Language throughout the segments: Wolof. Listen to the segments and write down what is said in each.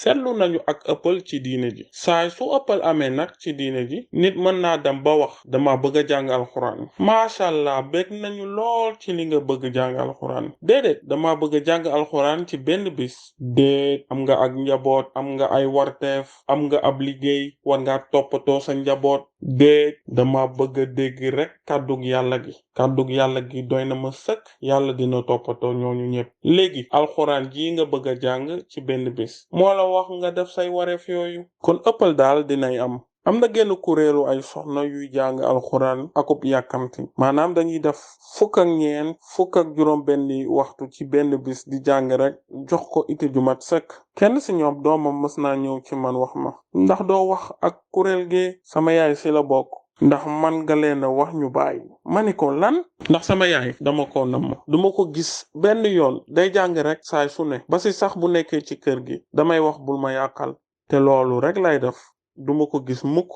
seetlu nañu ak ëppal ci diine ji saay su ëppal amee nag ci diine ji nit mën naa dem ba wax dama bëgg a jàng alxuraan macha allah bég nañu lool ci li nga bëgg jàng alxuraan déedéet dama bëgg a jàng alxuraan ci benn bis déet am nga ak njaboot am nga ay warteef am nga ab liggéey war nga toppatoo sa njaboot déet dama bëgg a dégg rek kàddug yàlla gi doy na ma sëkk yàlla dina toppatoo ñooñu ñëpp léegi alxuraan ji nga bëgg a jàng ci benn bis moo la wax nga def say wareef yooyu kon ëppal daal dinay am na genn kuréelu ay soxna yuy jàng alxuraan akub yàkkamti maanaam dañuy def fukk ak juróom benni waxtu ci benn bis di jàng rek jox ko ite ju mat sëkk kenn ci ñoom doomam mës naa ñëw ci man wax ma ndax doo wax ak kuréel gi sama yaay ci la bokk ndax man nga leen a wax ñu bàyyi ma ni ko lan ndax sama yaay dama ko namm duma ko gis benn yoon day jàng rek saay su ne ba ci sax bu nekkee ci kër gi damay wax bul ma yàqal te loolu rek lay def duma ko gis mukk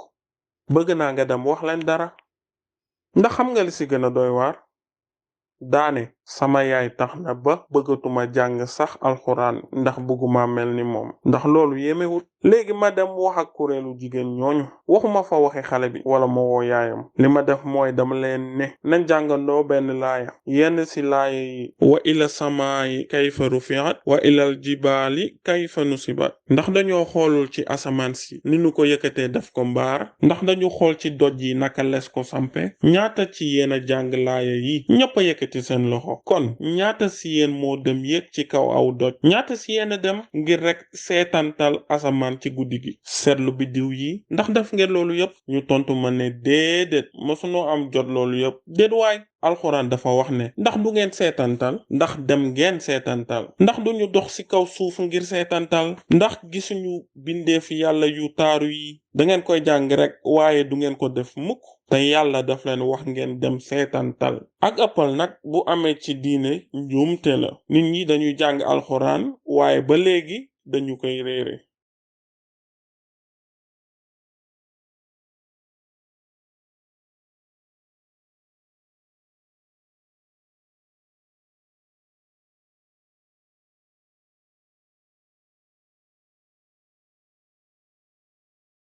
bëgg naa nga dem wax leen dara ndax xam nga li ci gën a doy waar daane sama yaay tax na ba bëggatuma jàng sax alxuraan ndax bëgguma mel ni moom ndax loolu yemewut léegi ma dem wax ak kuréelu jigéen ñooñu waxuma fa waxe xale bi wala ma woo yaayam li ma def mooy dama leen ne nañ jàngandoo benn laaya yenn ci laaya yi wa ila samaayi kayfa rufiat wa ilal jibaali kayfa nusibat ndax dañoo xoolul ci asamaan si ni nu ko yëkkatee def ko mbaar ndax dañu xool ci doj yi naka les ko sampe ñaata ci yéen a jàng laaya yi ñëpp a yëkkati seen loxo kon ñaata ci yéen moo dem yéeg ci kaw aw doj ñaata ci yéen a dem ngir rek seetantal asamaan ci guddi gi seetlu biddiw yi ndax def ngeen loolu yépp ñu tontu ma ne déedéet mësunoo am jot loolu yépp déet waay alxuraan dafa wax ne ndax du ngeen seetantal ndax dem ngeen seetantal ndax duñu dox ci kaw suuf ngir seetantal ndax gisuñu bindeef yàlla yu taaru yi dangeen koy jàng rek waaye du ngeen ko def mukk te yàlla daf leen wax ngeen dem seetantal ak ëppal nag bu amee ci diine njuumte la nit ñi dañuy jàng alxuraan waaye ba léegi dañu koy réere